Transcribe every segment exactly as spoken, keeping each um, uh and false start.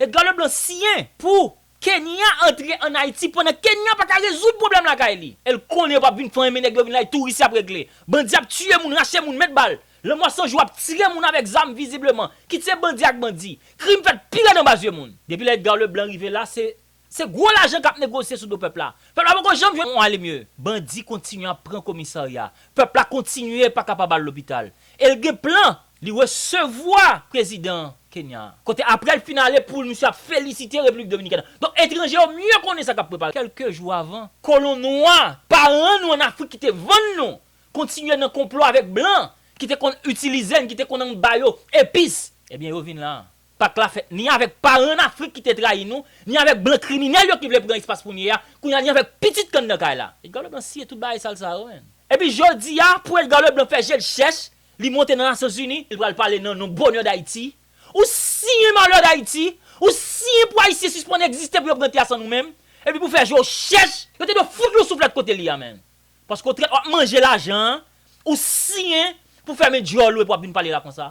Edgar Leblanc siyen pou Kenya antre ann Ayiti pandan Kenya pa ka rezoud pwoblèm lakay li. E l konnen yo p ap vin fè anyen, men nèg yo vin la, e touris y ap regle. Bandi ap tiye moun, rache moun, met bal. Lanmò san jou ap tire moun avèk zam vizibleman. Kit se bandi ak bandi. Krim fèt pi rèd anba zye moun. Depi lè Edgar Leblanc rive la, se, se gwo lajan k ap negosye sou do pèp la. Pèp la poko janm jwenn yon ale mye. Bandi kontinye ap pran komisarya. Pèp la kontinye pa kapab al lopital. E l gen plan, li resevwa prezidan Kenya. Kote apre l fin ale poul, misye ap felisite Repiblik Dominikèn. Donk, etranje yo mye konnen sa k ap prepare. Kèlke jou avan, kolon nwa, paran nou ann Afrik ki te vann nou, kontinye nan konplo avèk blan, ki te konn itilize n, ki te konn ann ba yo epis. Ebyen, yo vin la. Pak la fèt ni avèk paran ann Afrik ki te trayi nou, ni avèk blan kriminèl yo ki vle pran espas pou n ye a, kounye a ni avèk pitit k anndan kay la. Edgar Leblanc siye tout bagay sal sa yo, menn. Epi jodi a, pou Edgar Leblanc fè je l chèch, li monte nan Nasyonzini, li pral pale nan non bonè Dayiti. Ou siyen malè Dayiti, ou siyen pou Ayisyen sispann egziste pou yo pran tè a san nou menm, epi pou fè je w chèch, yo te dwe fout yon souflèt kote li a, menn. Paske w trèt w ap manje lajan an, ou siyen pou fèmen djòl ou epi w ap vin pale la konsa.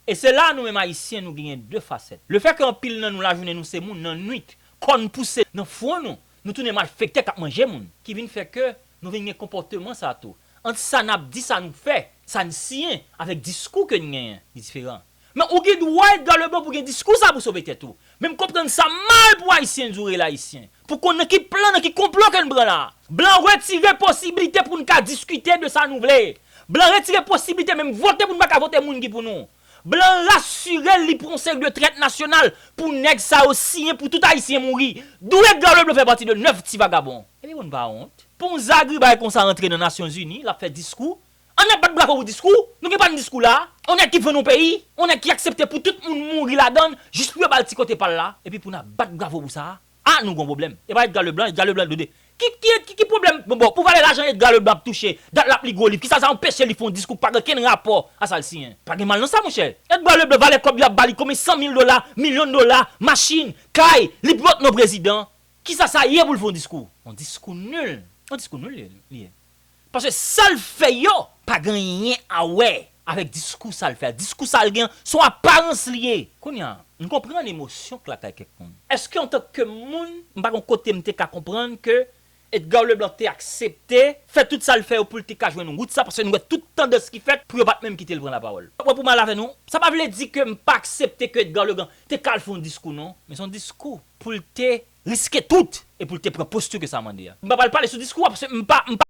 E se la nou menm Ayisyen nou genyen de fasèt. Lefètke anpil nan nou lajounen nou se moun, nan nwit, kò n pouse nan fwon nou, nou tounen malfektè k ap manje moun, ki vin fè ke nou vin gen konpòteman sa tou. Ant sa n ap di, sa nou fè, sa n siyen, avèk diskou ke n genyen, li diferan. Men ou gen dwa Edgar Leblanc pou gen diskou sa pou sove tèt ou. Men m konprann sa mal pou Ayisyen di w rele Ayisyen. Pou konn nan ki plan, nan ki konplo ke n pran la. Blan retire posiblite pou n ka diskite de sa nou vle. Blan retire posiblite menm vote pou n pa ka vote moun ki pou nou. Blan rasire l li pran yon seri de trèt nasyonal pou nèg sa yo siyen pou tout Ayisyen mouri. D'où Edgar Leblanc fè pati de nèf ti vagabon. Epi moun pa wont. Pou yon zagri bay konsa rantre nan Nasyonzini, l ap fè diskou. Ann ap bat bravo pou diskou. Nou gen pa n diskou la. On nèg ki vann yon peyi, on nèg ki aksepte pou tout moun mouri ladan l, jis pou yo ba l ti kote pa l la. Epi pou n ap bat bravo pou sa a. Ah, nou gon pwoblèm. E pa Edgar Leblanc, Edgar Leblanc, Dode. Ki, ki, ki, ki pwoblèm? Bon, bon, pou valè lajan Edgar Leblanc ap touche, dat l ap li gwo liv, kisa sa anpeche li fè yon diskou ki pa gen okenn rapò a sa l siyen? Pa gen mal nan sa, monchè. Edgar Leblanc, valè kòb y ap ba li, konbyen san mil dola, milyon dola, machin, kay, li pwòp non prezidan. Kisa sa ye pou l fè yon diskou? Yon diskou nil. Yon diskou nil li ye. Paske sa l fè yo pa gen anyen a wè avèk diskou sa l fè a. Diskou sa l gen, se yon aparans li ye. Kounye a, m konprann emosyon k lakay kèk moun. Èske antanke moun, m pa gen kote m te ka konprann ke Edgar Leblanc te aksepte fè tout sa l fè yo pou l te ka jwenn wout sa, paske nou wè tout tandans ki fèt pou yo pa t menm kite l pran lapawòl. Wè pou m al avè nou, sa pa vle di ke m pa aksepte ke Edgar Leblanc te ka al fè yon diskou non, men se yon diskou pou l te riske tout e pou l te pran posti ke sa mande a. M pa pral pale sou diskou a, paske m pa, m pa